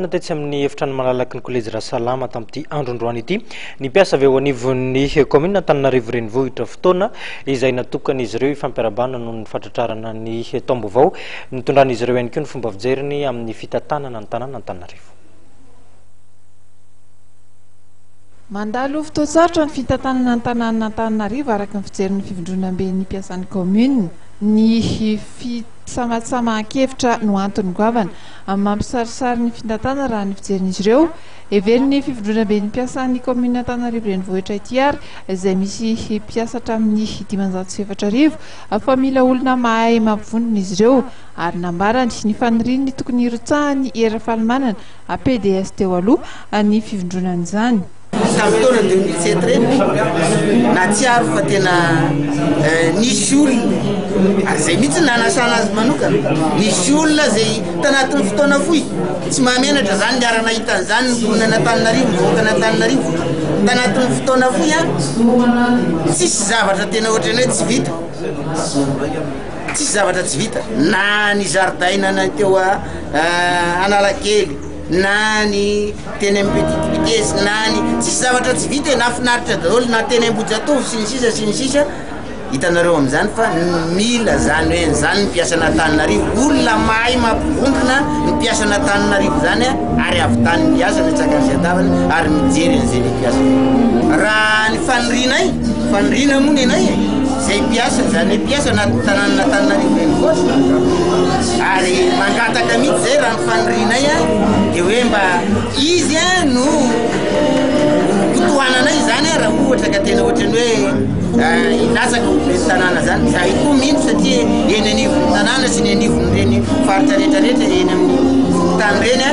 Tetsy amin'ny efitrano malalaky ny Kolejy Rasalama tamin'ity andro androany ity ny mpiasa avy eo anivon'ny kaominina Antananarivo Renivohitra. Fotoana izay natokan'izy ireo hifampiarahabana noho ny fahatratrarana ny taom-baovao. Nitondran'izy ireo ihany koa ny fomba fijeriny amin'ny fitantanana ny tanàna Antananarivo. Mandalo fotoan-tsarotra ny fitantanana ny tanàna Antananarivo araka ny fijerin'ny fivondronamben'ny mpiasan'ny kaominina. Ny fisamatsamahan-kevitra no antony goavana Mampisarisary ny fitantana raha ny fijerin'izy ireo. Heverin'ny fivondronamben'ny mpiasan'ny kaominina Antananarivo Renivohitra ity ary izay misy mpiasa hatramin'ny 4500 fa mila olona mahay mampivondrona izy ireo ary nambarany ny faniriany ny tokony hirotsahan'i Hery Rafalimanana, PDS teo aloha, ny fivondronan'izany. Tamin'ny taona 2007 ireny, nahatsiaro fa tena nisy olona, ary izay mihitsy no nanasana azy manokana, nisy olona izay tanatin'ny fotoana fohy, tsy mahamenatra izany, niara-nahita an'izany ny mponina an'Antananarivo, ny vahoakan'Antananarivo, tanatin'ny fotoana fohy an, tsisy zavatra tena ohatran'ny hoe tsy vita, tsisy zavatra tsy vita, na ny zaridaina teo Analakely, na ny teny amin'ny petite vitesse na ny tsisy zavatra tsy vita e, nahafinaritra daholo na teny Ambohijatovo sy ny sisa sy ny sisa, hitanareo amin'izany fa mila zany hoe zany ny mpiasan'Antananarivo, olona mahay mampivondrona ny mpiasan'Antananarivo zany a, ary avy tany miasa ny antsakany sy andavany ary mijery an'izay le mpiasa. Raha ny fanirianay, faniriana moa ny anay e, zay mpiasa, zany hoe mpiasa anatin'ny tanànan'Antananarivo renivohitra, Ary mangataka mihitsy zay raha ny fanirianay a, de hoe mba izy a no hotohananay zany a raha ohatra ka tena ohatran'ny hoe hilatsaka ho ben'ny tanàna zany. Zahay koa mino satria eny anivon'ny tanàna sy ny anivon'ireny faritra rehetrarehetra eny amin'ny fokontany ireny a,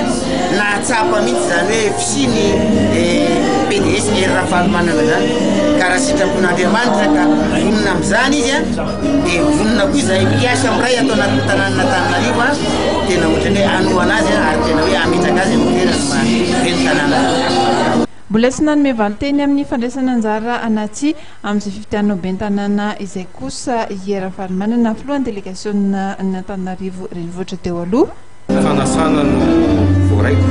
nahatsapa mihitsy zany hoe fisian'ny PDS Hery Rafalimanana zany. Ka raha sitrapon'Andriamanitra ka vonona amin'izany izy a, Dia vonona koa izahay mpiasa miray ato anatin'ny tanànan'Antananarivo a, tena ohatran'ny hoe hanohana azy ary tena hoe hametraka azy amin'ny toerany maha ben'ny tanàna azy. Mbola tsy nanome valinteny amin'ny fandraisana anjara na tsia amin'izay fifidianana ho ben'ny tanàna izay kosa i Hery Rafalimanana, filohan'ny delegasionin'Antananarivo Renivohitra teo aloha. Fanasana no voaraiko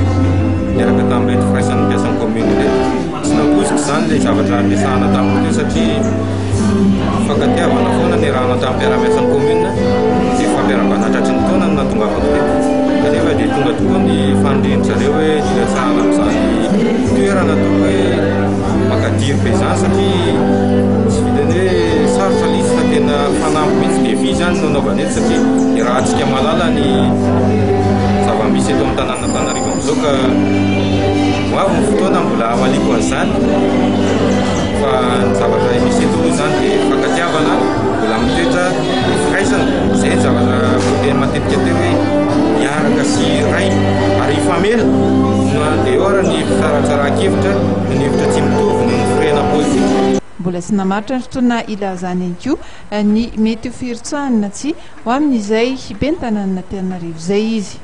niaraka tamin'ireto firaisan'ny mpiasan'ny commune ireto. Tsy nampoiziko izany ilay zavatra niresahana tamiko teo satria fifankatiavana foana niarahana tamin'ny mpiara-miasan'ny commune dia fampiarahabana tratry ny taona no nahatongavako teto. Kanefa dia tonga tokoa ny fanirian-dry zareo hoe hilatsahana amin'izany toerana atao hoe makadiry be izany satria tsy vitan'ny hoe sarotra ilay izy fa tena fanamby mihitsy, défi izany no anaovana eto satria iarahantsika mahalala ny zava-misy eto amin'ny tanàn'Antananarivo amin'izao ka ho avy ny fotoana mbola hamaliako an'izany fa ny zavatra misy eto aloha izany dia fankatiavana mbola mitoetra ny firaisana izay ny zavatra voateny matetika teo hoe hiaraka sy hiray ary hifamela na dia eo ary ny fisaratsarahan-kevitra na ny hevitra tsy mitovy noho ny firehana politika. Mbola tsy namaritra ny fotoana hilazany ihany koa ny mety ho firotsahany na tsia ho amin'izay ben'ny tanànan'Antananarivo izay izy.